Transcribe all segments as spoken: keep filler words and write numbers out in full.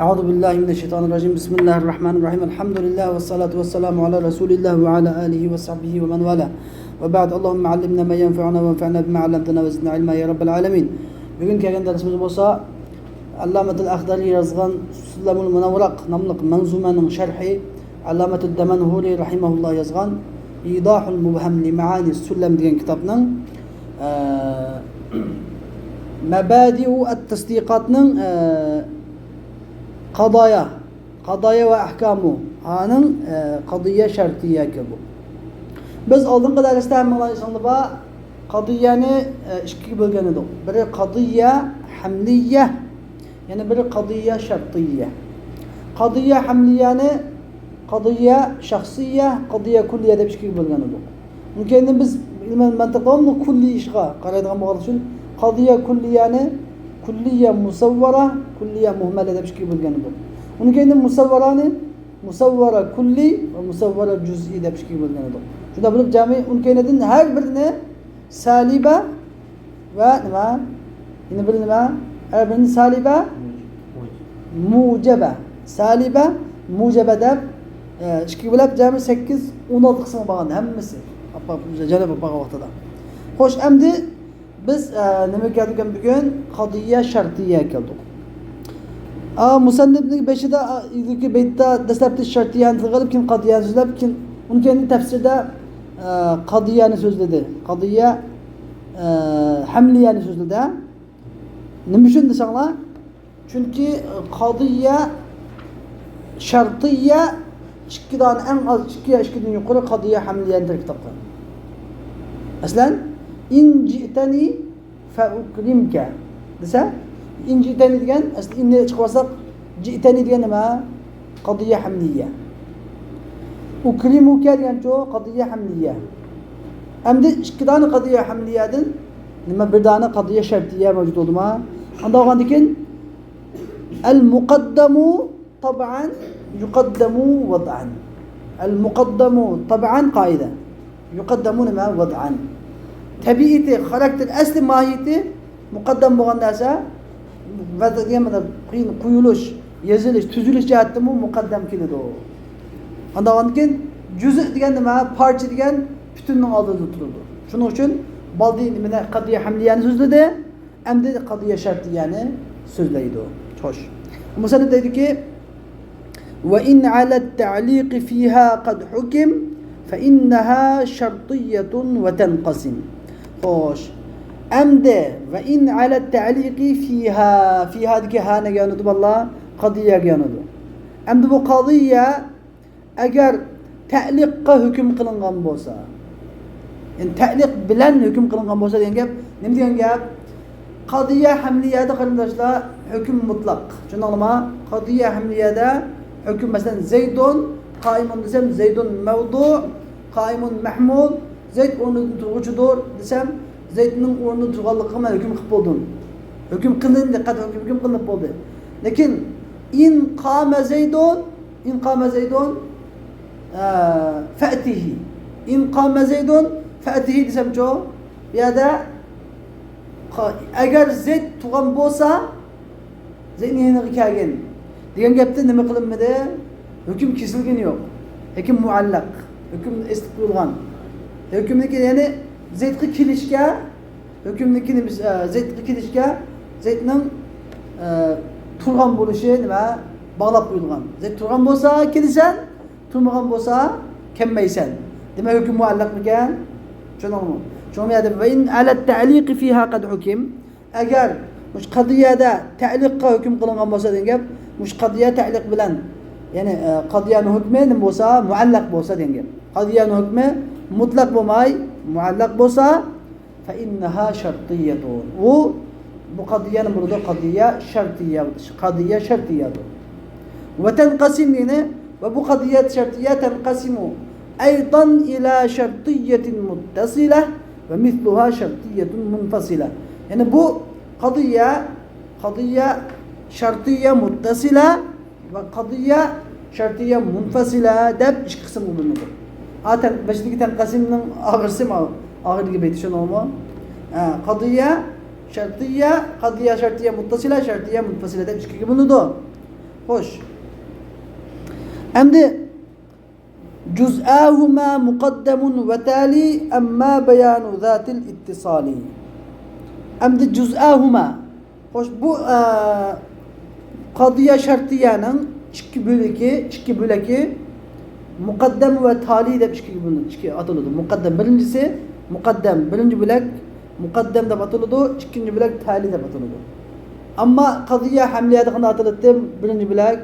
أعوذ بالله من الشيطان الرجيم. بسم الله الرحمن الرحيم. الحمد لله والصلاة والسلام على رسول الله وعلى آله وصحبه ومن والاه. وبعد، اللهم علمنا ما ينفعنا وانفعنا بما علمتنا وزدنا علما يا رب العالمين. بۈگۈن كەلگەن دەرسىمىز بولسا، ئاللامەتۇل ئەخدەرى يازغان سۇلەمۇل مۇنەۋۋەرەق ناملىق مەنزۇمەنىڭ شەرھى، ئاللامەتۇل دەمەنھۇرى رەھىمەھۇللا يازغان ئىيضاھۇل مۇبھەم لىمەئانى سۇلەم دېگەن كىتابنىڭ، ئە، مەبادىئۇ ئەت تەستىقاتنىڭ، ئە، قادايا، قادايا ۋە ئەھكامۇ، ھانىڭ، ئە، قادىيە شەرتىيە كىتابى. بىز ئالدىنقى دەرستە ھەممىڭلار ئېسىڭلار بار، قادىيەنى، ئە، ئىككىگە بۆلگەن ئىدۇق. بىرى قادىيە ھەملىيە، يەنە بىرى قادىيە شەرتىيە. قادىيە ھەملىيەنى قادىيە شەخسىيە، قادىيە كۇللىيە دەپ ئىككىگە بۆلگەن ئىدۇق. ئۇنىڭ كېيىن بىز ئىلمىي مەنتىق داۋاملىق كۇللىي ئىشقا قارايدىغان بولغانلىقى ئۈچۈن، قادىيە كۇللىيەنى كۇللىيە مۇسەۋۋەرە، كۇللىيە مۇھمەلە دەپ ئىككىگە بۆلگەن ئىدۇق. ئۇنىڭ كېيىن مۇسەۋۋەرانى مۇسەۋۋەرە كۇللىي ۋە مۇسەۋۋەرە جۈزئىي دەپ ئىككىگە بۆلگەن ئىدۇق. شۇنداق بولۇپ، جەمئىي ئۇنىڭ كەينىدىن ھەر بىرىنى سالىبە ۋە نېمە؟ يەنە بىر نېمە؟ ھەر بىرىنى سالىبە، مۇجەبە. سالىبە، مۇجەبە دەپ، ئە، ئىككىگە بۆلۈپ، جەمئىي سەككىز، ئون ئالتە قىسىمغا بارغان ھەممىسى. ئاپا، جەناب ئاپا ۋاقتىدا. خوش، ئەمدى بىز، ئە، نېمە كەلدۇق بۈگۈن؟ قادىيە شەرتىيە كەلدۇق. ئا، مۇسەننىپنىڭ بېشىدا، ئا، ئىلگىرىكى بەيتتە دەسلەپتە شەرتىيەنى تىلغا ئېلىپ، كېيىن قادىيەنى سۆزلەپ، كېيىن ئۇنىڭ كەينىدە تەپسىردە، ئە، قادىيەنى سۆزلىدى. قادىيە، ئە، ھەملىيەنى سۆزلىدى. نېمە ئۈچۈن دېسەڭلار؟ چۈنكى، ئە، قادىيە، شەرتىيە ئىككى دانە، ئەڭ ئاز ئىككى يا ئىككىدىن يۇقىرى قادىيە ھەملىيەنى تەركىب تاپقان. مەسىلەن، ئىن جىئتەنى فەئۇكرىمكە دېسە، ئىن جىئتەنى دېگەن، ئەسلى ئىننى چىقىرىۋالساق، جىئتەنى دېگەن نېمە؟ قادىيە ھەملىيە. ئۇكرىمۇكە دېگەنچۇ؟ قادىيە ھەملىيە. ئەمدى ئىككى دانە قادىيە ھەملىيەدىن نېمە، بىر دانە قادىيە شەرتىيە مەۋجۇت بولدىما؟ ئانداق بولغاندىكىن، ئەل مۇقەددەمۇ تابئەن يۇقەددەمۇ ۋەدئەن. ئەل مۇقەددەمۇ تابئەن قائىدە. يۇقەددەمۇ نېمە؟ ۋەدئەن. تەبىئىتى، خاراكتېر، ئەسلى ماھىيىتى مۇقەددەم بولغان نەرسە، ۋەدئ دېگەن مانا قويۇلۇش، يېزىلىش، تۈزۈلۈش جەھەتتىنمۇ مۇقەددەم كېلىدۇ. ئاندىن كېيىن جۈزء دېگەن نېمە؟ پارچە دېگەن پۈتۈننىڭ ئالدىدا تۇرىدۇ. شۇنىڭ ئۈچۈن بالدى مانا قادىيە ھەملىيەنى سۆزلىدى. ئەمدى قادىيە شەرتىيەنى سۆزلەيدۇ. خوش. مۇسەننىپ دەيدۇكى، وإن على التعليق فيها قد حكم فإنها شرطية وتنقسم. خوش. ئەمدى، وإن على التعليق فيها، فىھادىكى ھا نېگە يانىدۇ بالىلار؟ قادىيەگە يانىدۇ. ئەمدى بۇ قادىيە ئەگەر تەئلىققا ھۆكۈم قىلىنغان بولسا، يەنى تەئلىق بىلەن ھۆكۈم قىلىنغان بولسا دېگەن گەپ، نېمە دېگەن گەپ؟ قادىيە ھەملىيەدە، قېرىنداشلار، ھۆكۈم مۇتلەق. چۈشەندىڭلارمۇ؟ قادىيە ھەملىيەدە ھۆكۈم، مەسىلەن، زەيدۇن قائىمۇن دېسەم، زەيدۇن مەۋدۇ، قائىمۇن مەھمۇل، زەيد ئورنىدىن تۇرغۇچىدۇر دېسەم، زەيدنىڭ ئورنىدىن تۇرغانلىقىغا مەن ھۆكۈم قىلىپ بولدۇم. ھۆكۈم قىلىندى، قەتئىي ھۆكۈم قىلىنىپ بولدى. لېكىن ئىن قامە زەيدۇن، ئىن قامە زەيدۇن، ئە، فەئتىھى. ئىن قامە زەيدۇن فەئتىھى دېسەمچۇ؟ بۇ يەردە قا-، ئەگەر زەيد تۇرغان بولسا، زەيدنىڭ يېنىغا كەلگىن دېگەن گەپتە نېمە قىلىنمىدى؟ ھۆكۈم كېسىلگىنى يوق. ھۆكۈم مۇئەللەق. ھۆكۈم ئېسىلىپ قويۇلغان. ھۆكۈمنىڭكى، يەنى زەيدقا كېلىشكە، ھۆكۈمنىڭكى نېمىسى، ئە، زەيدقا كېلىشكە زەيدنىڭ، ئە، تۇرغان بولۇشى نېمە؟ باغلاپ قويۇلغان. زەيد تۇرغان بولسا كېلىسەن، تۇرمىغان بولسا كەلمەيسەن. دېمەك، ھۆكۈم مۇئەللەقمىكەن؟ چۈشەندىڭمۇ؟ شۇڭا بۇ يەردە، وإن على التعليق فيها قد حكم. ئەگەر مۇشۇ قەدىيەدە تەئلىققا ھۆكۈم قىلىنغان بولسا دېگەن گەپ، مۇشۇ قەدىيە تەئلىق بىلەن، يەنى، ئە، قەدىيەنىڭ ھۆكمى نېمە بولسا، مۇئەللەق بولسا دېگەن گەپ. قەدىيەنىڭ ھۆكمى مۇتلەق بولماي، مۇئەللەق بولسا، فإنها شرطية. ئۇ، بۇ قەدىيەنى بولىدۇ، قەدىيە شەرتىيە، قەدىيە شەرتىيەدۇر. وتنقسم، يەنى، ۋە بۇ قەدىيە شەرتىيە، تەنقەسىمۇ ئەيضەن ئىلە شەرتىيەتىن مۇتتەسىلە ۋە مىسلۇھا شەرتىيەتۇن مۇنفەسىلە. يەنى بۇ قەدىيە، قەدىيە شەرتىيە مۇتتەسىلە ۋە قەدىيە شەرتىيە مۇنفەسىلە دەپ ئىككى قىسىمغا بۆلۈنىدۇ. ھا، تەن-، بېشىدىكى تەنقەسىمنىڭ ئاخىرسى ما-، ئاخىرىدىكى بېيىتى شۇنىڭغۇ؟ ھە، قەدىيە شەرتىيە، قەدىيە شەرتىيە مۇتتەسىلە، شەرتىيە مۇنفەسىلە دەپ ئىككىگە بۆلۈنىدۇ. خوش. ئەمدى جزآهما مقدم وتالي، أما بيان ذات الاتصال. ئەمدى جزآهما. خوش، بۇ، ئە، قەزىيە شەرتىيەنىڭ ئىككى بۆلىكى، ئىككى بۆلىكى مۇقەددەم ۋە تالىي دەپ ئىككىگە بۆلۈنىدۇ، ئىككى ئاتىلىدۇ. مۇقەددەم، بىرىنچىسى مۇقەددەم، بىرىنچى بۆلەك مۇقەددەم دەپ ئاتىلىدۇ، ئىككىنچى بۆلەك تالىي دەپ ئاتىلىدۇ. ئەمما قەزىيە ھەملىيەدە قانداق ئاتىلاتتى؟ بىرىنچى بۆلەك،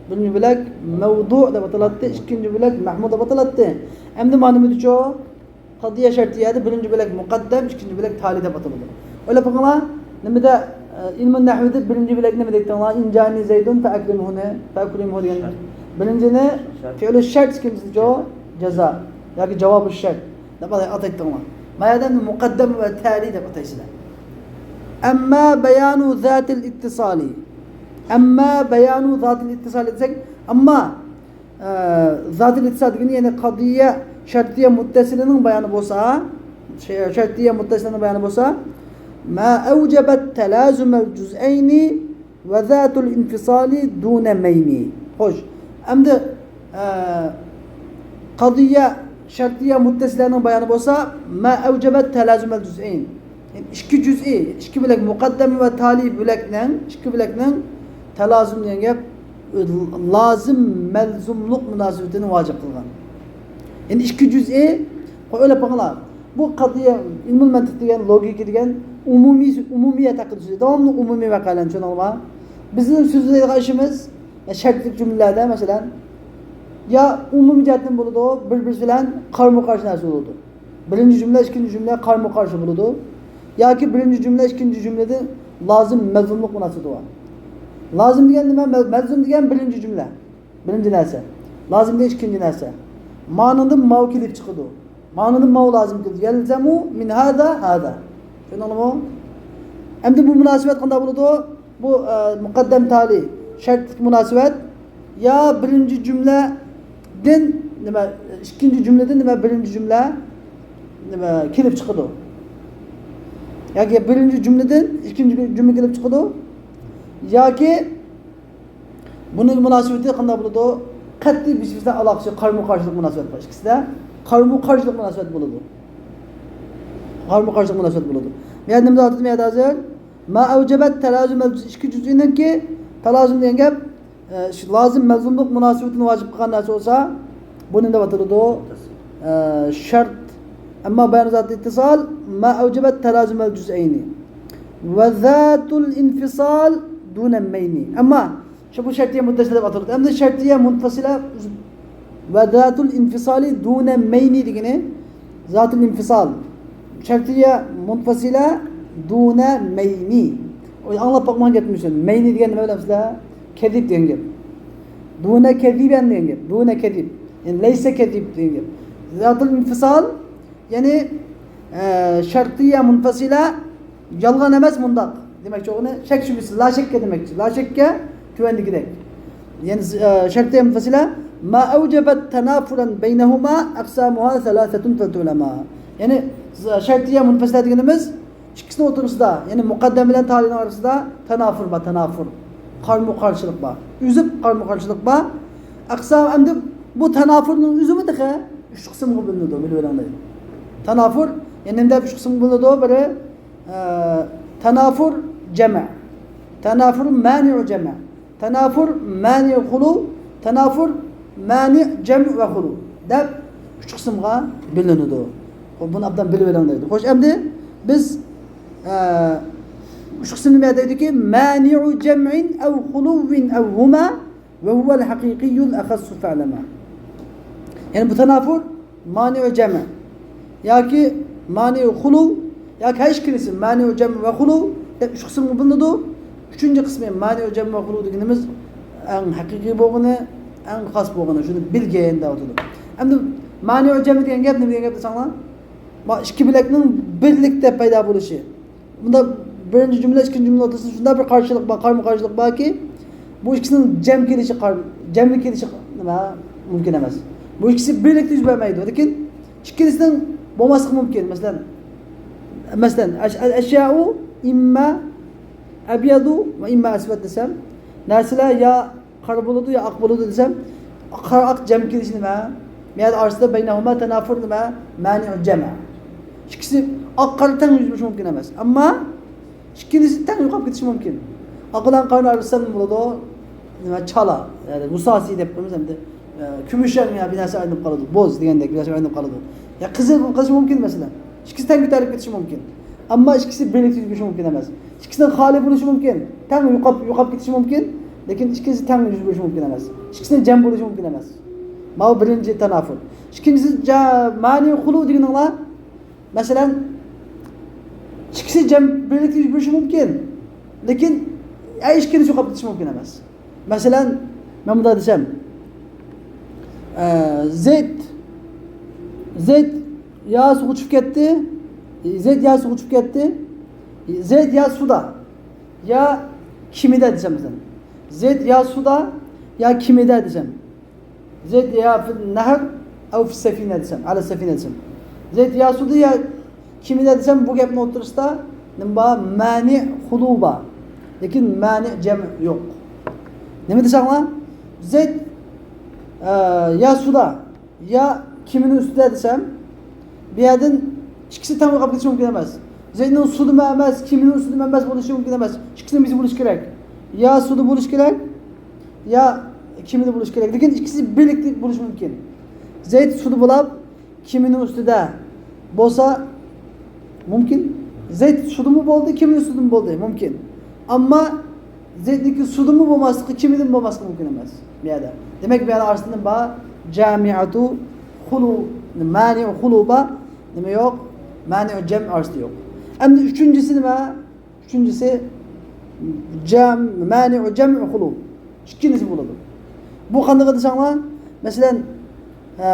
بىرىنچى بۆلەك مەۋدۇ دەپ ئاتىلاتتى، ئىككىنچى بۆلەك مەھمۇل دەپ ئاتىلاتتى. ئەمدى مانا نېمىدىچۇ؟ قەزىيە شەرتىيەدە بىرىنچى بۆلەك مۇقەددەم، ئىككىنچى بۆلەك تالىي دەپ ئاتىلىدۇ. ئويلاپ بېقىڭلار، نېمىدە، ئە، ئىلمۇ نەھۋىدە بىرىنچى بۆلەك نېمە دەيتتىڭلار؟ إن جاءني زيد فأكرمهنى، فأكرمه دېگەن. بىرىنچىنى فېئلى شەرت، ئىككىنچىسى جو، جازا ياكى جاۋابۇ شەرت دەپ ئاتايتتىڭلار. ما يەردە مۇقەددەم ۋە تالىي دەپ ئاتايسىلەر. أما بيان ذات الاتصال. أما بيان ذات الاتصال دېسەك، ئەمما ئە، زاتىل ئىتتىسال دېگىنى، يەنى قەزىيە شەرتىيە مۇتتەسىلىنىڭ بايانى بولسا، شە-، شەرتىيە مۇتتەسىلىنىڭ بايانى بولسا، ما أوجب تلازم الجزئين وذات الانفصال دون مين. خوش، ئەمدى، ئە، قەزىيە شەرتىيە مۇتتەسىلەنىڭ بايانى بولسا، ما أوجب تلازم الجزئين. يەنى ئىككى جۈزئى، ئىككى بۆلەك، مۇقەددەم ۋە تالىي بۆلەكنىڭ، ئىككى بۆلەكنىڭ تالازۇم دېگەن گەپ، لازىم مەلزۇملۇق مۇناسىۋىتىنى ۋاجىپ قىلغان. يەنى ئىككى جۈزئى، قوي، ئويلاپ بېقىڭلار. بۇ قەزىيە، ئىلمۇل مەنتىق دېگەن، لوگىكا دېگەن ئومۇمىي، ئومۇمىيەت ھەققىدە سۆزلەيدۇ. داۋاملىق ئومۇمىي ۋەقەلەرنى چۈشىنىڭلار. بىزنىڭ سۆزلەيدىغان ئىشىمىز، يا شەرتلىك جۈملىلەردە، مەسىلەن، يا ئومۇمىي جەھەتتىن بولىدۇ، بىر-بىرسى بىلەن قارمۇ-قارشى نەرسە بولىدۇ. بىرىنچى جۈملە، ئىككىنچى جۈملە قارمۇ-قارشى بولىدۇ. ياكى بىرىنچى جۈملە، ئىككىنچى جۈملىدىن لازىم مەلزۇملۇق مۇناسىۋىتى بار. لازىم دېگەن نېمە؟ مەل-، مەلزۇم دېگەن بىرىنچى جۈملە. بىرىنچى نەرسە. لازىم دېگەن ئىككىنچى نەرسە. مانىڭدىن ماۋۇ كېلىپ چىقىدۇ. مانىڭدىن ماۋۇ لازىم كېلىدۇ. يەلزەمۇ مىن ھازا ھازا. چۈشەندىڭلارمۇ؟ ئەمدى بۇ مۇناسىۋەت قانداق بولىدۇ؟ بۇ، ئە، مۇقەددەم تالىي شەرتلىك مۇناسىۋەت يا بىرىنچى جۈملىدىن نېمە، ئىككىنچى جۈملىدىن نېمە، بىرىنچى جۈملە نېمە كېلىپ چىقىدۇ. ياكى بىرىنچى جۈملىدىن ئىككىنچى جۈملە كېلىپ چىقىدۇ. ياكى بۇنىڭ مۇناسىۋىتى قانداق بولىدۇ؟ قەتئىي بىر-بىرسى بىلەن ئالاقىسى يوق، قارمۇ-قارشىلىق مۇناسىۋەت بار. ئىككىسىدە قارمۇ-قارشىلىق مۇناسىۋەت بولىدۇ. قارمۇ-قارشىلىق مۇناسىۋەت بولىدۇ. بۇ يەردە نېمە دەۋاتىدۇ بۇ يەردە ھازىر؟ ما ئەۋجەبەت تەلازۇمەل جۈز-، ئىككى جۈزئىنىڭكى تالازۇم دېگەن گەپ، ئە، شۇ لازىم مەلزۇملۇق مۇناسىۋىتىنى ۋاجىپ قىلغان نەرسە بولسا، بۇ نېمە دەۋاتىدۇ؟ ئە، شەرت. ئەمما بايان زاتىل ئىتتىسال، ما ئەۋجەبەت تەلازۇمەل جۈزئەينى. ۋە زاتۇل ئىنفىسال دۇنە مەينى. ئەمما شۇ بۇ شەرتىيە مۇتتەسىلە دەپ ئاتىلىدۇ. ئەمدى شەرتىيە مۇنفەسىلە ۋە زاتۇل ئىنفىسالى دۇنە مەينى دېگىنى، زاتۇل ئىنفىسال، شەرتىيە مۇنفەسىلە دۇنە مەينى. ئاڭلاپ باقمىغان گەپمىش. مەينى دېگەن نېمە بىلەمسىلەر؟ كەزىب دېگەن گەپ. دۇنە كەزىبەن دېگەن گەپ. دۇنە كەزىب. يەنى لەيسە كەزىب دېگەن گەپ. زاتۇل ئىنفىسال، يەنى، ئە، شەرتىيە مۇنفەسىلە، يالغان ئەمەس مۇنداق. دېمەكچى بولغىنى شەك شۈبھىسىز، لا شەككە دېمەكچى. لا شەككە تۆۋەندىكىدەك. يەنى، ئە، شەرتىيە مۇنفەسىلە، ما ئەۋجەبەت تەنافۇرەن بەينەھۇما ئەقسامۇھا سەلاسەتۇن فەلتۇلەما. يەنى، شەرتىيە مۇنفەسىلە دېگىنىمىز ئىككىسىنىڭ ئوتتۇرىسىدا، يەنى مۇقەددەم بىلەن تالىينىڭ ئارىسىدا تەنافۇر بار، تەنافۇر. قارمۇ-قارشىلىق بار. ئۈزۈپ قارمۇ-قارشىلىق بار. ئەقسام، ئەمدى بۇ تەنافۇرنىڭ ئۆزىمۇ تېخى ئۈچ قىسىمغا بۆلۈنىدۇ، بىلىۋېلىڭلار. تەنافۇر، يەنى نېمە دەپ ئۈچ قىسىمغا بۆلۈنىدۇ؟ بىرى، ئە، تەنافۇر جەمئ، تەنافۇر مانىئۇ جەمئ، تەنافۇر مانىئۇ خۇلۇ، تەنافۇر مانىئۇ جەمئ ۋە خۇلۇ دەپ ئۈچ قىسىمغا بۆلۈنىدۇ. خوش، بۇنى ئابدان بىلىۋېلىڭ دەيدۇ. خوش، ئەمدى بىز، ئە، ئۈچ قىسىمنى نېمە دەيدۇكى، مانىئۇ جەمئىن ئەۋ خۇلۇۋۋىن ئەۋ ھۇما ۋە ھۇۋەل ھەقىقىييۇل ئەخەسسۇ فەلەما. يەنى بۇ تەنافۇر مانىئۇ جەمئ ياكى مانىئۇ خۇلۇ ياكى ھەر ئىككىلىسى، مانىئۇ جەمئ ۋە خۇلۇ دەپ ئۈچ قىسىمغا بۆلۈنىدۇ. ئۈچىنچى قىسمى، مانىئۇ جەمئ ۋە خۇلۇ دېگىنىمىز ئەڭ ھەقىقىي بولغىنى، ئەڭ خاس بولغىنى، شۇنى بىلگىن دەۋاتىدۇ. ئەمدى مانىئۇ جەمئ دېگەن گەپ نېمە دېگەن گەپ دېسەڭلار؟ ما-، ئىككى بۆلەكنىڭ بىرلىكتە پەيدا بولۇشى. بۇندا بىرىنچى جۈملە، ئىككىنچى جۈملە ئوتتۇرىسىدا شۇنداق بىر قارشىلىق بار، قارمۇ-قارشىلىق باركى، بۇ ئىككىسىنىڭ جەم كېلىشى، قار-، جەمگە كېلىشى نېمە، مۇمكىن ئەمەس. بۇ ئىككىسى بىرلىكتە يۈز بەرمەيدۇ. لېكىن ئىككىلىسىنىڭ بولماسلىقى مۇمكىن. مەسىلەن، مەسىلەن، ئەش-، ئەل-ئەشيائۇ ئىمما ئەبيەدۇ ۋە ئىمما ئەسۋەد دېسەم، نەرسىلەر يا قارا بولىدۇ يا ئاق بولىدۇ دېسەم، قارا ئاق جەم كېلىشى نېمە؟ مەيەدە ئارىسىدا بەينەھۇما تانافۇر نېمە؟ مانىئۇ جەم. ئىككىسى ئاق قارا تەڭ يۈز بېرىشى مۇمكىن ئەمەس. ئەمما ئىككىلىسى تەڭ يوقاپ كېتىشى مۇمكىن. ئاق بىلەن قارىنى ئايرىسام نېمە بولىدۇ؟ نېمە، چالا. يەنى مۇساسى دەپ قويىمىز ئەمدى. ئە، كۈمۈش رەڭ يا بىر نەرسە ئايلىنىپ قالىدۇ. بوز دېگەندەك بىر نەرسە ئايلىنىپ قالىدۇ. يا قىزىل بولۇپ قېلىشى مۇمكىن مەسىلەن. ئىككىسى تەڭ كۆتەرىلىپ كېتىشى مۇمكىن. ئەمما ئىككىسى بىرلىكتە يۈز بېرىشى مۇمكىن ئەمەس. ئىككىسىنىڭ خالى بولۇشى مۇمكىن. تەڭ يوقاپ، يوقاپ كېتىشى مۇمكىن. لېكىن ئىككىسى تەڭ يۈز بېرىشى مۇمكىن ئەمەس. ئىككىسىنىڭ جەم بولۇشى مۇمكىن ئەمەس. ماۋۇ بىرىنچى تانافۇر. ئىككىنچىسى جا-، مانىئۇ خۇلۇ دېگىنىڭلار، مەسىلەن، ئىككىسى جەم بىرلىكتە يۈز بېرىشى مۇمكىن. لېكىن ئە، ئىككىلىسى يوقاپ كېتىشى مۇمكىن ئەمەس. مەسىلەن، مەن مۇنداق دېسەم، ئە، زەيد، زەيد يا سۇغا چۈشۈپ كەتتى، زەيد يا سۇغا چۈشۈپ كەتتى، زەيد يا سۇدا، يا كېمىدە دېسەم، مەسىلەن، زەيد يا سۇدا، يا كېمىدە دېسەم، زەيد يا فىل نەھر ئەۋ فىس سەفىنە دېسەم، ئەلەس سەفىنە دېسەم، زەيد يا سۇدا يا كېمىدە دېسەم، بۇ گەپنىڭ ئوتتۇرىسىدا نېمە بار؟ مانىئۇ خۇلۇ بار. لېكىن مانىئۇ جەم يوق. نېمە دېسەڭلار؟ زەيد، ئە، يا سۇدا، يا كېمىنىڭ ئۈستىدە دېسەم، بۇ يەردىن ئىككىسى تەڭ يوقاپ كېتىشى مۇمكىن ئەمەس. زەيدنىڭ سۇدىمۇ ئەمەس، كېمىنىڭ ئۈستىدىمۇ ئەمەس بولۇشى مۇمكىن ئەمەس. ئىككىسىنىڭ بىرسى بولۇشى كېرەك. يا سۇدا بولۇشى كېرەك، يا كېمىدە بولۇشى كېرەك. لېكىن ئىككىسى بىرلىكتە بولۇشى مۇمكىن. زەيد سۇدا بولاپ، كېمىنىڭ ئۈستىدە بولسا مۇمكىن. زەيد سۇدىمۇ بولدى، كېمىنىڭ ئۈستىدىمۇ بولدى، مۇمكىن. ئەمما زەيدنىڭكى سۇدىمۇ بولماسلىقى، كېمىدىمۇ بولماسلىقى مۇمكىن ئەمەس بۇ يەردە. دېمەك، بۇ يەردە ئارىسىدا نېمە بار؟ جامىئەتۇ خۇلۇ، مانىئۇ خۇلۇ بار. نېمە يوق؟ مانىئۇ جەم ئارىسىدا يوق. ئەمدى ئۈچىنچىسى نېمە؟ ئۈچىنچىسى جەم، مانىئۇ جەمئۇ خۇلۇ. ئىككىلىسى بولىدۇ. بۇ قانداق دېسەڭلار، مەسىلەن، ئە،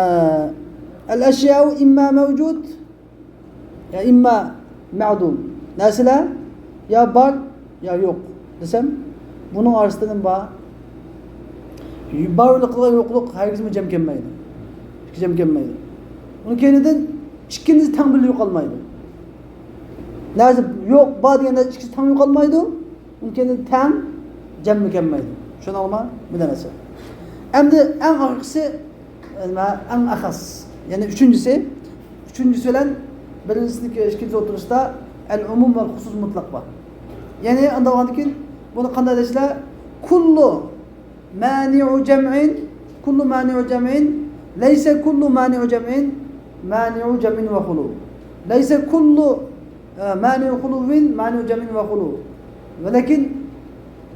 ئەل ئەشياۋ ئىمما مەۋجۇد يا ئىمما مەدۇم. نەرسىلەر يا بار يا يوق دېسەم، بۇنىڭ ئارىسىدا نېمە بار؟ بارلىققا يوقلۇق ھەرگىزمۇ جەم كەلمەيدۇ. ئىككى جەم كەلمەيدۇ. ئۇنىڭ كەينىدىن ئىككىنچى تەڭ بىللە يوقالمايدۇ. نەرسە يوق، بار دېگەندە ئىككىسى تەڭ يوقالمايدۇ. ئۇنىڭ كەينىدىن تەڭ جەممۇ كەلمەيدۇ. چۈشەندىڭلارمۇ؟ بۇ نەرسە. ئەمدى ئەڭ ئاخىرقىسى، نېمە، ئەڭ ئەخەس. يەنى ئۈچىنچىسى، ئۈچىنچىسى بىلەن بىرىنچىسىنىڭكى ئىككىنچى ئوتتۇرىسىدا ئەل ئومۇم ۋەل خۇسۇس مۇتلەق بار. يەنى ئانداق بولغاندىكىن بۇنى قانداق دەيسىلەر؟ كۇللۇ مانىئۇ جەمئىن، كۇللۇ مانىئۇ جەمئىن، لەيسە كۇللۇ مانىئۇ جەمئىن مانىئۇ جەمئىن ۋە خۇلۇ. لەيسە كۇللۇ، ئە، مانىئۇ خۇلۇۋىن مانىئۇ جەمئىن ۋە خۇلۇ. ۋەلەكىن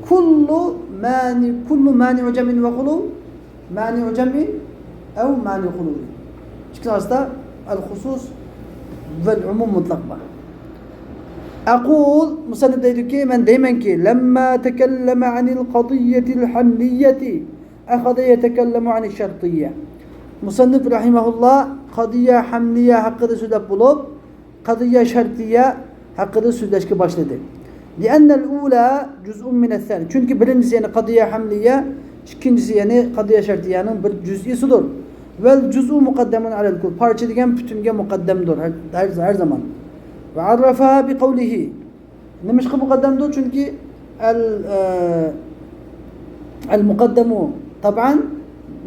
كۇللۇ مانى-، كۇللۇ مانىئۇ جەمئىن ۋە خۇلۇ مانىئۇ جەمئىن ئەۋ مانىئۇ خۇلۇۋىن. ئىككىسى ئارىسىدا ئەل خۇسۇس ۋەل ئومۇم مۇتلەق بار. ئەقۇل، مۇسەننىپ دەيدۇكى، مەن دەيمەنكى، لەمما تەكەللەمە ئەنىل قەزىيەتىل ھەملىيەتى ئەخەزە يەتەكەللەمۇ ئەنىش شەرتىيە. مۇسەننىپ رەھىمەھۇللا قەزىيە ھەملىيە ھەققىدە سۆزلەپ بولۇپ، قەزىيە شەرتىيە ھەققىدە سۆزلەشكە باشلىدى. لىئەننەل ئۇلا جۇزئۇن مىنەس سانى. چۈنكى بىرىنچىسى، يەنى قەزىيە ھەملىيە، ئىككىنچىسى، يەنى قەزىيە شەرتىيەنىڭ بىر جۈزئىسىدۇر. ۋەل جۇزئۇ مۇقەددەمۇن ئەلەل كۇل. پارچە دېگەن پۈتۈنگە مۇقەددەمدۇر ھەر، ھەر، ھەر زامان. ۋە ئەررەفەھا بىقەۋلىھى. نېمىشقا مۇقەددەمدۇر؟ چۈنكى ئەل، ئە، ئەل مۇقەددەمۇ تەبئەن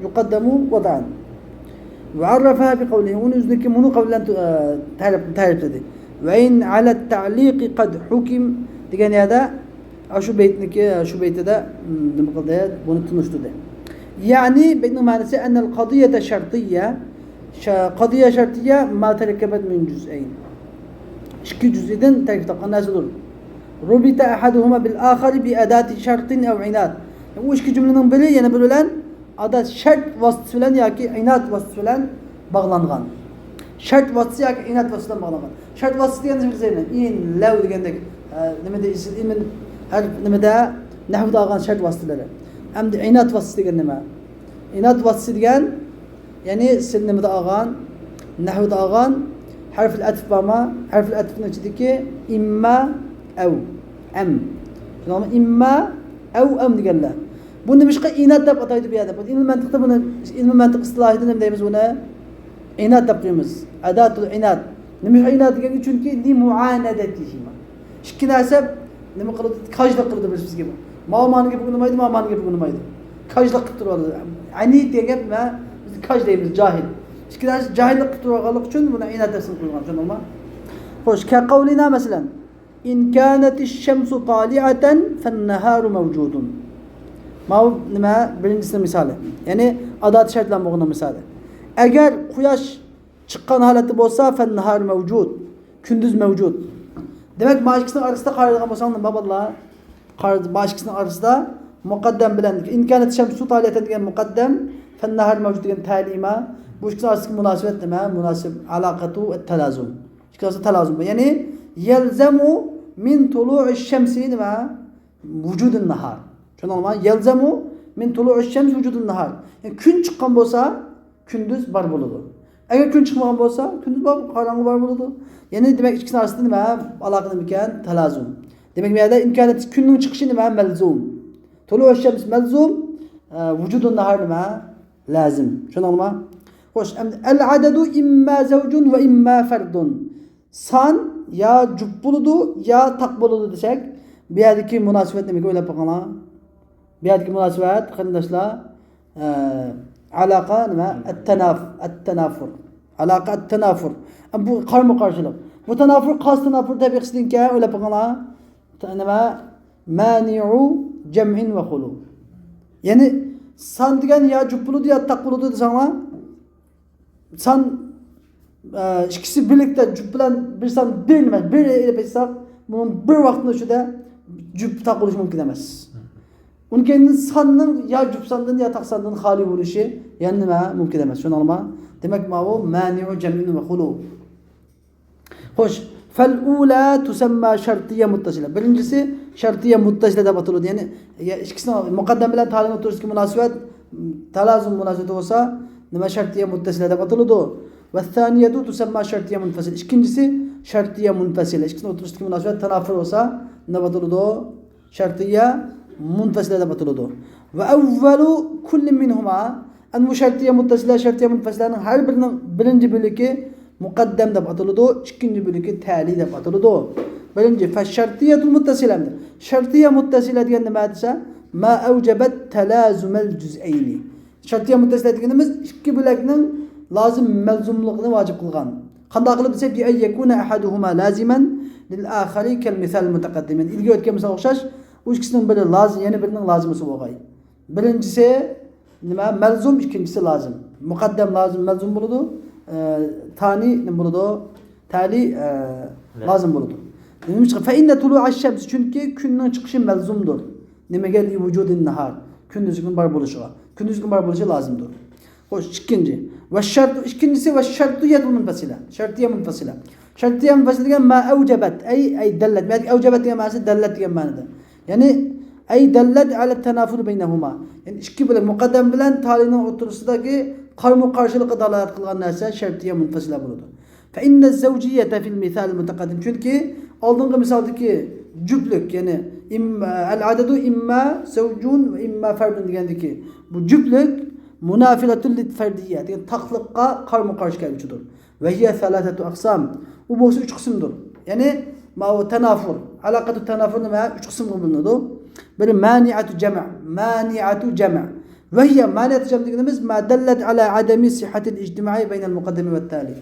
يۇقەددەمۇ ۋەدئەن. ۋە ئەررەفەھا بىقەۋلىھى. ئۇنى ئۆزىنىڭكى مۇنۇ قەۋلى بىلەن، ئە، تەرىپ-، تەرىپلىدى. ۋە ئىن ئەلەت تەئلىقى قەد ھۇكىم دېگەن يەردە، ئە، شۇ بەيتنىكى، شۇ بەيتىدە، م، نېمە قىلدى؟ بۇنى تونۇشتۇردى. يەنى بەيتنىڭ مەنىسى ئەننەل قەزىيەتە شەرتىيە، شە-، قەزىيە شەرتىيە ما تەرەككەبەت مىن جۇزئەين. ئىككى جۈزئىدىن تەركىب تاپقان نەرسىدۇر. رۇبىتە ئەھەدۇھۇما بىل ئاخىرى بى ئەداتى شەرتىن ئەۋ ئىناد. ئۇ ئىككى جۈملىنىڭ بىرى يەنە بىرى بىلەن ئادات شەرت ۋاسىتىسى بىلەن ياكى ئىناد ۋاسىتىسى بىلەن باغلانغان. شەرت ۋاسىتىسى ياكى ئىناد ۋاسىتىسى بىلەن باغلانغان. شەرت ۋاسىتىسى دېگەننى بىلىسىز، ئىن، لەۋ دېگەندەك، ئە، نېمىدە، ئىلمىن، ھەر نېمىدە، نەھۋدا ئالغان شەرت ۋاسىتىلىرى. ئەمدى ئىناد ۋاسىتىسى دېگەن نېمە؟ ئىناد ۋاسىتىسى دېگەن يەنى سىز نېمىدە ئالغان؟ نەھۋدا ئالغان ھەرفىل ئەتىف بارما؟ ھەرفىل ئەتىفنىڭ ئىچىدىكى ئىمما ئەۋ ئەم. شۇنداقمۇ؟ ئىمما ئەۋ ئەم دېگەنلەر. بۇ نېمىشقا ئىناد دەپ ئاتايدۇ بۇ يەردە؟ بۇ ئىلمىي مەنتىقتا بۇنى، ئىلمىي مەنتىق ئىستىلاھىدا نېمە دەيمىز بۇنى؟ ئىناد دەپ قويىمىز. ئەداتۇل ئىناد. نېمىشقا ئىناد دېگەنگە؟ چۈنكى لىمۇئانەدەتىھىما. ئىككى نەرسە نېمە قىلىدۇ؟ كاجلىق قىلىدۇ بىر-بىرىگە. ماۋۇ مانا گەپكە ئۇنىمايدۇ، ماۋۇ مانا گەپكە ئۇنىمايدۇ. كاجلىق قىلىپ تۇرۇۋالىدۇ. ئەنىد دېگەن گەپ نېمە؟ بىز كاج دەيمىز، جاھىل. ئىككى نەرسە جاھىللىق قىلىپ تۇرۇۋالغانلىقى ئۈچۈن بۇنى ئىناد تەپسىرىنى قويغان، چۈشەندىڭمۇ؟ خوش، كەقەۋلىنا مەسىلەن، إن كانت الشمس طالعة فالنهار موجود. ماۋۇ نېمە؟ بىرىنچىسىنىڭ مىسالى. يەنى ئادات شەرتلەر بولغىنىڭ مىسالى. ئەگەر قۇياش چىققان ھالەتتە بولسا، فالنهار موجود. كۈندۈز مەۋجۇد. دېمەك، مانا ئىككىسىنىڭ ئارىسىدا قارايدىغان بولساڭ نېمە، بالىلار؟ قارا-، مانا ئىككىسىنىڭ ئارىسىدا مۇقەددەم بىلەن، إن كانت الشمس طالعة دېگەن مۇقەددەم، فالنهار موجود دېگەن تەلىما. بۇ ئىككىسىنىڭ ئارىسىدىكى مۇناسىۋەت نېمە؟ مۇناسىب، علاقة التلازم. ئىككىسى تەلازۇم. يەنى، يلزم من طلوع الشمس نېمە؟ وجود النهار. چۈشەندىڭلارمۇ؟ يلزم من طلوع الشمس وجود النهار. يەنى كۈن چىققان بولسا، كۈندۈز بار بولىدۇ. ئەگەر كۈن چىقمىغان بولسا، كۈندۈز بار، قاراڭغۇ بار بولىدۇ. يەنى دېمەك، ئىككىسىنىڭ ئارىسىدا نېمە؟ ئالاقە نېمىكەن؟ تەلازۇم. دېمەك، بۇ يەردە إن كانت، كۈننىڭ چىقىشى نېمە؟ مەلزۇم. طلوع الشمس مەلزۇم، ئە، وجود النهار نېمە؟ لازىم. چۈشەندىڭلارمۇ؟ خوش، ئەمدى العدد إما زوج وإما فرد. سان يا جۈپ بولىدۇ، يا تاق بولىدۇ دېسەك، بۇ يەردىكى مۇناسىۋەت نېمىگە ئويلاپ بېقىڭلار. بۇ يەردىكى مۇناسىۋەت، قېرىنداشلار، ئە، ئالاقە نېمە؟ ئەتتەناف-، ئەتتەنافۇر. ئالاقە ئەتتەنافۇر. ئە، بۇ قارمۇ قارشىلىق. بۇ تەنافۇر قايسى تەنافۇر تەبىقىسىدىنكەن؟ ئويلاپ بېقىڭلار. ت-، نېمە؟ مانع جمع وخلو. يەنى سان دېگەن يا جۈپ بولىدۇ، يا تاق بولىدۇ دېسەڭلار، سان، ئە، ئىككىسى بىرلىكتە جۈپ بىلەن بىر سان بىر نېمە، بىر ئېلىپ ئېيتساق، بۇنىڭ بىر ۋاقىتنىڭ ئىچىدە جۈپ تاق بولۇشى مۇمكىن ئەمەس. ئۇنىڭ كەينىدىن ساننىڭ يا جۈپ ساندىن يا تاق ساندىن خالىي بولۇشى يەنە نېمە؟ مۇمكىن ئەمەس. چۈشەندىڭلارمۇ؟ دېمەك، ماۋۇ مانع جمع وخلو. خوش، فالأولى تسمى شرطية متصلة. بىرىنچىسى شەرتىيە مۇتتەسىلە دەپ ئاتىلىدۇ. يەنى، يە-، ئىككىسىنىڭ، مۇقەددەم بىلەن تالىنىڭ ئوتتۇرىسىدىكى مۇناسىۋەت، تالازۇم مۇناسىۋىتى بولسا، نېمە، شەرتىيە مۇتتەسىلە دەپ ئاتىلىدۇ. والثانية تسمى شرطية منفصلة. ئىككىنچىسى شەرتىيە مۇنپەسىلە. ئىككىسىنىڭ ئوتتۇرىسىدىكى مۇناسىۋەت تانافۇر بولسا، نېمە دەپ ئاتىلىدۇ؟ شەرتىيە مۇنپەسىلە دەپ ئاتىلىدۇ. وأول كل منهما، ئەنە بۇ شەرتىيە مۇتتەسىلە، شەرتىيە مۇنپەسىلەنىڭ ھەر بىرىنىڭ بىرىنچى بۆلىكى مۇقەددەم دەپ ئاتىلىدۇ، ئىككىنچى بۆلىكى تەلىي دەپ ئاتىلىدۇ. بىرىنچى، فالشرطية المتصلة. شەرتىيە مۇتتەسىلە دېگەن نېمە دېسە، ما أوجبت تلازم الجزئين. شەرتىيە مۇتتەسىلە دېگىنىمىز ئىككى بۆلەكنىڭ لازىم مەلزۇملۇقىنى ۋاجىپ قىلغان. قانداق قىلىپ دېسە، بأن يكون أحدهما لازما للآخر كالمثال المتقدم. يەنى ئىلگىرى ئۆتكەن مىسالغا ئوخشاش، ئۇ ئىككىسىنىڭ بىرى لازىم، يەنە بىرىنىڭ لازىمىسى بولغاي. بىرىنچىسى نېمە؟ مەلزۇم، ئىككىنچىسى لازىم. مۇقەددەم لازىم، مەلزۇم بولىدۇ. ئە، تانىي نېمە بولىدۇ؟ تەلىي، ئە، لازىم بولىدۇ. نېمە ئۈچۈن؟ فإن طلوع الشمس، چۈنكى كۈننىڭ چىقىشى مەلزۇمدۇر. نېمىگە؟ لوجود النهار، كۈندۈزنىڭ بار بولۇشىغا. كۈندۈزنىڭ بار بولۇشى لازىمدۇر. خوش، ئىككىنچى. والشرط، ئىككىنچىسى، والشرطية المنفصلة. شەرتىيە مۇنپەسىلە. شەرتىيە مۇنپەسىلە دېگەن ما أوجبت، أي، أي دلت. بۇيەردىكى ئەۋجەبەت دېگەن مەنىسى دەللەت دېگەن مەنىدە. يەنى، أي دلت على التنافر بينهما. يەنى ئىككى بۆلەك، مۇقەددەم بىلەن تالىينىڭ ئوتتۇرىسىدىكى قارىمۇ قارشىلىققا دالالەت قىلغان نەرسە شەرتىيە مۇنپەسىلە بولىدۇ. فإن الزوجية في المثال المتقدم. چۈنكى ئالدىنقى مىسالدىكى جۈپلۈك، يەنى إما، العدد إما زوج وإما فرد دېگەندىكى بۇ جۈپلۈك منافية للفردية دېگەن تاقلىققا قارىمۇ قارشى كەلگۈچىدۇر. وهي ثلاثة أقسام. ئۇ بولسا ئۈچ قىسىمدۇر. يەنى ماۋۇ تانافۇر، ئالاقەتۇ تانافۇر نېمە؟ ئۈچ قىسىمغا بۆلۈنىدۇ. بىرى مانىئەتۇ جەمئ، مانىئەتۇ جەمئ. وهي، مانىئەتۇ جەمئ دېگىنىمىز، ما دلت على عدم صحة الاجتماع بين المقدم والتالي.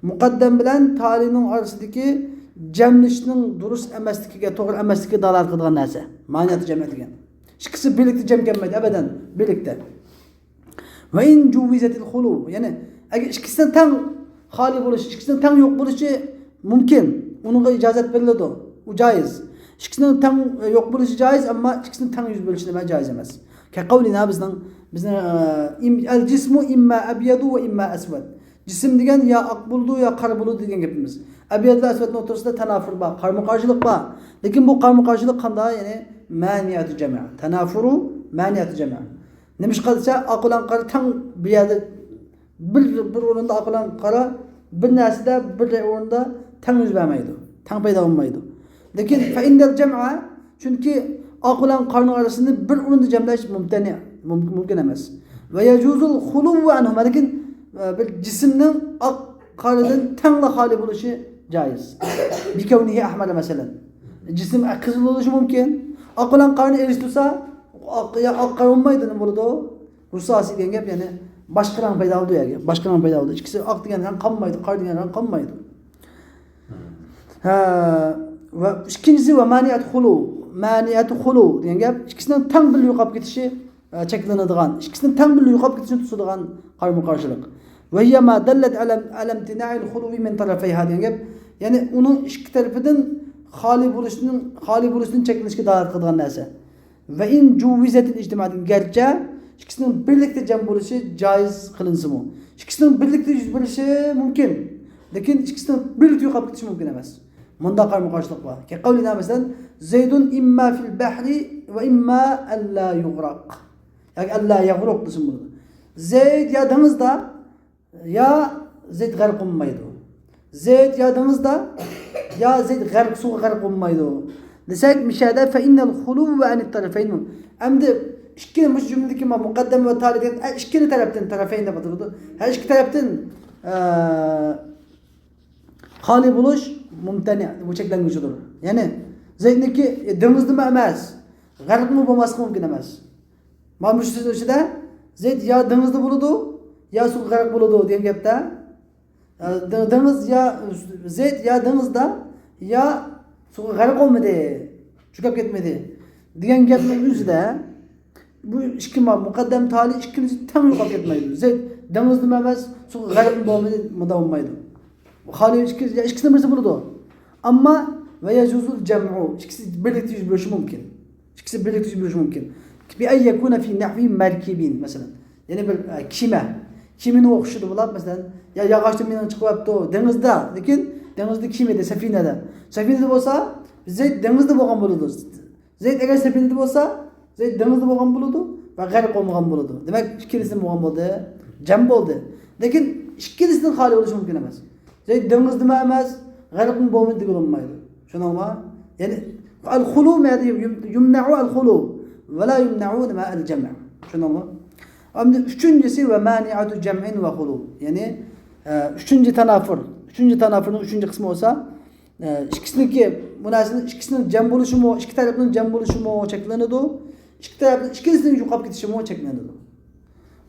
مۇقەددەم بىلەن تالىينىڭ ئارىسىدىكى جەملىشىشنىڭ دۇرۇس ئەمەسلىكىگە، توغرا ئەمەسلىكىگە دالالەت قىلىدىغان نەرسە. مانىئەتۇ جەمئ دېگەن. ئىككىسى بىرلىكتە جەم كەلمەيدۇ، ئەبەدەن بىرلىكتە. وإن جوزت الخلو، يەنى ئەگەر ئىككىسىنىڭ تەڭ خالىي بولۇشى، ئىككىسىنىڭ تەڭ يوق بولۇشى مۇمكىن، ئۇنىڭغا ئىجازەت بېرىلىدۇ، ئۇ جايىز. ئىككىسىنىڭ تەڭ يوق بولۇشى جايىز، ئەمما ئىككىسىنىڭ تەڭ يۈز بېرىلىشى نېمە؟ جايىز ئەمەس. كقولنا، بىزنىڭ، بىزنىڭ، ئە، ئىم-، الجسم إما أبيض وإما أسود. جىسىم دېگەن يا ئاق بولىدۇ، يا قارا بولىدۇ دېگەن گېپىمىز. ئەبيەد بىلەن ئەسۋەدنىڭ ئوتتۇرىسىدا تانافۇر بار، قارىمۇ قارشىلىق بار. لېكىن بۇ قارىمۇ قارشىلىق قانداق؟ يەنى مانىئەتۇ جەمئ. تانافۇرۇ مانىئەتۇ جەمئ. نېمىشقا دېسە، ئاق بىلەن قارا تەڭ بىر يەردە، بىر، بىر ئورۇندا ئاق بىلەن قارا بىر نەرسىدە، بىر ئورۇندا تەڭ يۈز بەرمەيدۇ. تەڭ پەيدا بولمايدۇ. لېكىن فإن الجمع، چۈنكى ئاق بىلەن قارىنىڭ ئارىسىنى بىر ئورۇندا جەملەش مۇمتەنە، مۇم-، مۇمكىن ئەمەس. ويجوز الخلو عنهما، لېكىن، ئە، بىر جىسىمنىڭ ئاق قارىدىن تەڭلا خالىي بولۇشى جايىز. بكونه أحمر، مەسىلەن. جىسىم قىزىل بولۇشى مۇمكىن. ئاق بىلەن قارىنى ئېرىشتۈرسە، ئاق، يا ئاق قارا بولمايدۇ، نېمە بولىدۇ؟ رۇساسىي دېگەن گەپ، يەنى باشقا رەڭ پەيدا بولىدۇ يەرگە. باشقا رەڭ پەيدا بولىدۇ. ئىككىسى ئاق دېگەن رەڭ قالمايدۇ، قارا دېگەن رەڭ قالمايدۇ. ھە، ۋە ئىككىنچىسى ۋە مانىئەت خۇلۇ. مانىئەت خۇلۇ دېگەن گەپ، ئىككىسىنىڭ تەڭ بىللە يوقاپ كېتىشى، ئە، چەكلىنىدىغان، ئىككىسىنىڭ تەڭ بىللە يوقاپ كېتىشىنى توسىدىغان قارىمۇ قارشىلىق. ۋە ھىيە ما دەللەت ئەلە، ئەلە ئىمتىنائىل خۇلۇۋى مىن تەرەفەيھا دېگەن گەپ، يەنى ئۇنىڭ ئىككى تەرىپىدىن خالىي بولۇشنىڭ، خالىي بولۇشتىن چەكلىنىشكە دالالەت قىلىدىغان نەرسە. ۋە ئىن جۇۋۋىزەتىل ئىجتىمائىيەت، گەرچە ئىككىسىنىڭ بىرلىكتە جەم بولۇشى جايىز قىلىنسىمۇ، ئىككىسىنىڭ بىرلىكتە يۈز بېرىشى مۇمكىن، لېكىن ئىككىسىنىڭ بىرلىكتە يوقاپ كېتىشى مۇمكىن ئەمەس. مۇنداق قارىمۇ قارشىلىق بار. كەقەۋلىنا مەسىلەن، زەيدۇن ئىمما فىل بەھرى ۋە ئىمما ئەللا يۇغرەق. ياكى ئەللا يەغرۇق دېسىمۇ بولىدۇ. زەيد يا دېڭىزدا، يا زەيد غەرق بولمايدۇ. زەيد يا دېڭىزدا، يا زەيد غەرق، سۇغا غەرق بولمايدۇ دېسەك، مىشەدە فەئىننەل خۇلۇۋۋە ئەنىت تەرەفەين. ئەمدى ئىككىنى، مۇشۇ جۈملىدىكى ما مۇقەددەم ۋە تالىي دېگەن، ئە، ئىككىنى تەرەپتىن، تەرەفەين دەپ ئاتىلىدۇ. ھە، ئىككى تەرەپتىن، ئە، خالىي بولۇش مۇمتەنە، بۇ چەكلەنگۈچىدۇر. يەنى زەيدنىكى، ئە، دېڭىزدىمۇ ئەمەس، غەرقمۇ بولماسلىقى مۇمكىن ئەمەس. مانا مۇشۇ سۆز ئىچىدە زەيد يا دېڭىزدا بولىدۇ، يا سۇغا غەرق بولىدۇ دېگەن گەپتە، ئە، دېڭ-، دېڭىز يا، زەيد يا دېڭىزدا، يا سۇغا غەرق بولمىدى، چۆكۈپ كەتمىدى دېگەن گەپنىڭ ئۆزىدە بۇ ئىككى ما-، مۇقەددەم تالىي ئىككىلىسى تەڭ يوقاپ كەتمەيدۇ. زەيد دېڭىزدىمۇ ئەمەس، سۇغا غەرقمۇ بولمىدى، مۇنداق بولمايدۇ. خالىي ئىككى، يا ئىككىسىنىڭ بىرسى بولىدۇ. ئەمما ۋە يەجۇزۇل جەمئۇ، ئىككىسى بىرلىكتە يۈز بېرىشى مۇمكىن. ئىككىسى بىرلىكتە يۈز بېرىشى مۇمكىن. بى أن يكون في نحو مركب، مەسىلەن. يەنى بىر، ئە، كېمە. كېمىنى ئوخشىتىدۇ بۇلار، مەسىلەن، يا ياغاچتىن مېنىڭ چىقىۋاپتۇ، دېڭىزدا، لېكىن دېڭىزدا كېمىدە، سەفىنەدە. سەفىنىدە بولسا، زەيد دېڭىزدا بولغان بولىدۇ. زەيد ئەگەر سەفىنىدە بولسا، زەيد دېڭىزدا بولغان بولىدۇ ۋە غەرق بولمىغان بولىدۇ. دېمەك، ئىككىلىسىدىن بولغان بولدى، جەم بولدى. لېكىن ئىككىلىسىدىن خالىي بولۇشى مۇمكىن ئەمەس. زەيد دېڭىزدىمۇ ئەمەس، غەرقمۇ بولمىدى دېگىلى بولمايدۇ. چۈشەندىڭلارمۇ؟ يەنى، ئەل خۇلۇ مەدە يۇم-، يۇمنەئۇ ئەل خۇلۇ ۋە لا يۇمنەئۇ نېمە ئەل جەمئ. چۈشەندىڭلارمۇ؟ ئەمدى ئۈچىنچىسى ۋە مانىئەتۇ جەمئىن ۋە خۇلۇ. يەنى، ئە، ئۈچىنچى تانافۇر. ئۈچىنچى تانافۇرنىڭ ئۈچىنچى قىسمى بولسا، ئە، ئىككىسىنىڭكى، بۇ نەرسىنىڭ ئىككىسىنىڭ جەم بولۇشىمۇ، ئىككى تەرەپنىڭ جەم بولۇشىمۇ چەكلىنىدۇ. ئىككى تەرەپنىڭ ئىككىلىسىنىڭ يوقاپ كېتىشىمۇ چەكلىنىدۇ.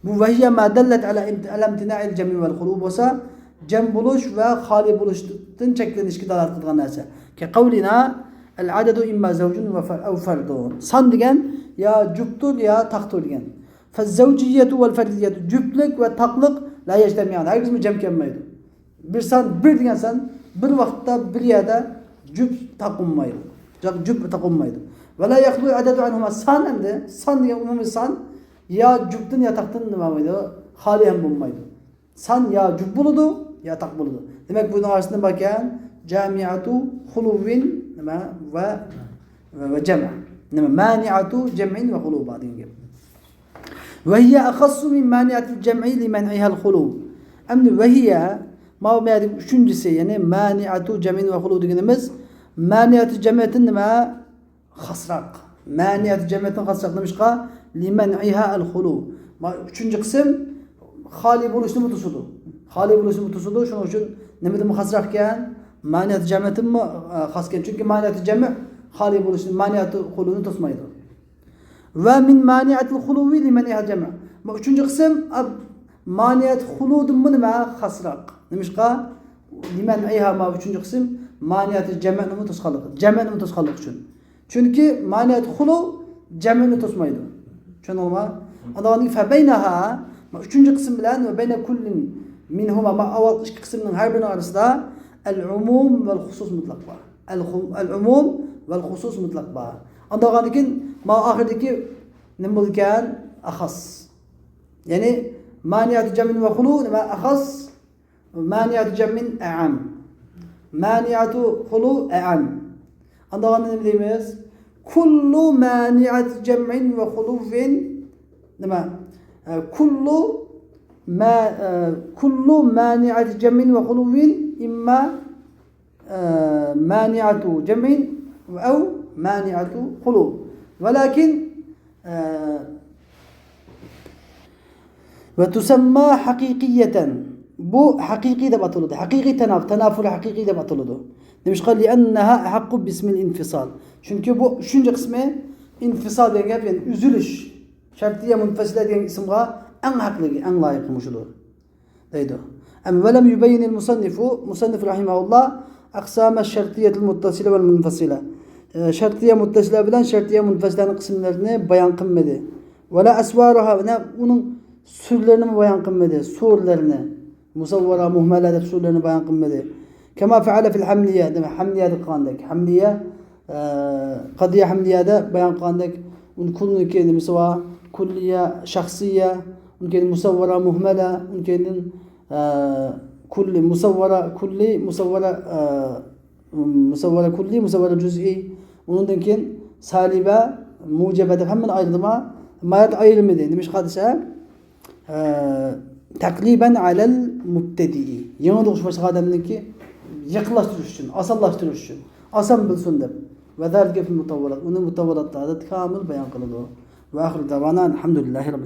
بۇ ۋە ھىيە ما دەللەت ئەلە ئىمت-، ئەلە ئىمتىنائىل جەمئى ۋەل خۇلۇ بولسا، جەم بولۇش ۋە خالىي بولۇشتىن چەكلىنىشكە دالالەت قىلىدىغان نەرسە. كەقەۋلىنا، ئەل ئەدەدۇ ئىمما زەۋجۇن ۋە فە-، ئەۋ فەردۇن. سان دېگەن يا جۈپتۇر، يا تاقتۇر دېگەن. فەززەۋجىيەتۇ ۋەل فەردىيەتۇ، جۈپلۈك ۋە تاقلىق، لا يەجتەمىئان، ھەرگىزمۇ جەم كەلمەيدۇ. بىر سان، بىر دېگەن سان بىر ۋاقىتتا بىر يەردە جۈپ تاقۇنمايدۇ. جۈپ، جۈپ تاقۇنمايدۇ. ۋە لا يەخلۇ ئەدەدۇ ئەنھۇما، سان ئەمدى، سان دېگەن ئومۇمىي سان يا جۈپتىن يا تاقتىن نېمە بولمايدۇ، خالىي ھەم بولمايدۇ. سان يا جۈپ بولىدۇ، يا تاق بولىدۇ. دېمەك، بۇنىڭ ئارىسىدا نېمە باركەن؟ جامىئەتۇ خۇلۇۋىن نېمە ۋە، ۋە، ۋە جەمئ. نېمە؟ مانىئەتۇ جەمئىن ۋە خۇلۇ بار دېگەن گەپ. ۋە ھىيە ئەخەسسۇ مىن مانىئەتىل جەمئى لىمەنئىھەل خۇلۇ. ئەمدى ۋە ھىيە، ماۋۇ مەدىكى ئۈچىنچىسى، يەنى مانىئەتۇ جەمئىن ۋە خۇلۇ دېگىنىمىز، مانىئەتۇ جەمئىيەتتىن نېمە؟ خاسراق. مانىئەتۇ جەمئىيەتتىن خاسراق. نېمىشقا؟ لىمەنئىھا ئەل خۇلۇ. ما-، ئۈچىنچى قىسىم خالىي بولۇشنىمۇ توسىدۇ. خالىي بولۇشنىمۇ توسىدۇ. شۇنىڭ ئۈچۈن نېمىدىنمۇ خاسراق ئىكەن؟ مانىئەتۇ جەمئىيەتتىنمۇ، ئە، خاس ئىكەن. چۈنكى مانىئەتۇ جەمئ خالىي بولۇشنى، مانىئەتۇ خۇلۇنى توسمايدۇ. ۋە مىن مانىئەتىل خۇلۇۋى لىمەنئىھا جەمئ. ما ئۈچىنچى قىسىم، ئاب-، مانىئەت خۇلۇدىنمۇ نېمە؟ خاسراق. نېمىشقا؟ لىمەنئىھا، ما ئۈچىنچى قىسىم مانىئەت جەمئنىمۇ توسقانلىق، جەمئنىمۇ توسقانلىق ئۈچۈن. چۈنكى مانىئەت خۇلۇ جەمئنى توسمايدۇ. چۈشەندىڭلارمۇ؟ ئاندىن فەبەينەھا، ما ئۈچىنچى قىسىم بىلەن ۋە بەينە كۇللىن مىنھۇما، ما ئاۋۋالقى ئىككى قىسىمنىڭ ھەر بىرىنىڭ ئارىسىدا ئەل ئۇمۇم ۋەل خۇسۇس مۇتلەق بار. ئەل خۇ-، ئەل ئۇمۇم ۋەل خۇسۇس مۇتلەق بار. ئاندىن كېيىن ما ئاخىرىدىكى نېمە بولىدىكەن؟ ئەخەس. يەنى مانىئەتۇ جەمئىن ۋە خۇلۇ نېمە؟ ئەخەس. مانىئەتۇ جەمئىن ئەئەم. مانىئەتۇ خۇلۇ ئەئەم. ئاندىن نېمە دەيمىز؟ كۇللۇ مانىئەتۇ جەمئىن ۋە خۇلۇۋىن نېمە؟ ئە، كۇللۇ ما-، ئە، كۇللۇ مانىئەتۇ جەمئىن ۋە خۇلۇۋىن ئىمما ئە، مانىئەتۇ جەمئىن ئەۋ مانىئەتۇ خۇلۇ. ۋەلاكىن، ئە، ۋە تۇسەمما ھەقىقىيەتەن. بۇ ھەقىقىي دەپ ئاتىلىدۇ. ھەقىقىي تەناف-، تەنافۇل ھەقىقىي دەپ ئاتىلىدۇ. نېمىشقا؟ لىئەننەھا ئەھەققۇ بىسمىل ئىنفىسال. چۈنكى بۇ ئۈچىنچى قىسمى ئىنفىسال دېگەن گەپ، يەنى ئۈزۈلۈش. شەرتىيە مۇنفەسىلە دېگەن ئىسىمغا ئەڭ ھەقلىقى، ئەڭ لايىقى مۇشۇدۇر. دەيدۇ. ئەم ۋەلەم يۇبەييىنىل مۇسەننىفۇ، مۇسەننىف رەھىمەھۇللا ئەقسامە شەرتىيەتىل مۇتتەسىلە ۋەل مۇنفەسىلە. ئە، شەرتىيە مۇتتەسىلە بىلەن شەرتىيە مۇنفەسىلەنىڭ قىسىملىرىنى بايان قىلمىدى. ۋەلا ئەسۋارۇھا، ۋە ئۇنىڭ سۈرلىرىنىمۇ بايان قىلمىدى، سۇرلىرىنى. مۇسەۋۋەرە، مۇھمەلە دەپ سۇرلىرىنى بايان قىلمىدى. كەما فەئەلە فىل ھەملىيە، دېمەك، ھەملىيەدە قىلغاندەك. ھەملىيە، ئە، قەدىيە ھەملىيەدە بايان قىلغاندەك، ئۇنى كۇلنىڭ كېيىن نېمىسى بار؟ كۇللىيە، شەخسىيە، ئۇنىڭ كېيىن مۇسەۋۋەرە مۇھمەلە، ئۇنىڭ كېيىندىن، ئە، كۇللى، مۇسەۋۋەرە كۇللى، مۇسەۋۋەرە، ئە، مۇسەۋۋەرە كۇللى، مۇسەۋۋەرە جۈزئىي، ئۇنىڭدىن كېيىن سالىبە، مۇجەبە دەپ ھەممىنى ئايرىدىما؟ مايات ئايرىمىدى. نېمىشقا دېسە، ئە، تەقلىبەن ئەلەل مۇبتەدىئى. يېڭى تۇغۇش باشلىغان ئادەمنىڭكى يېقىنلاشتۇرۇش ئۈچۈن، ئاسانلاشتۇرۇش ئۈچۈن. ئاسان بىلسۇن دەپ. ۋە زالىكە فىل مۇتەۋۋەلات. ئۇنى مۇتەۋۋەلاتلاردا كامىل بايان قىلىدۇ. ۋە ئاخىر دەۋانا ئەلھەمدۇلىللاھى رەببىل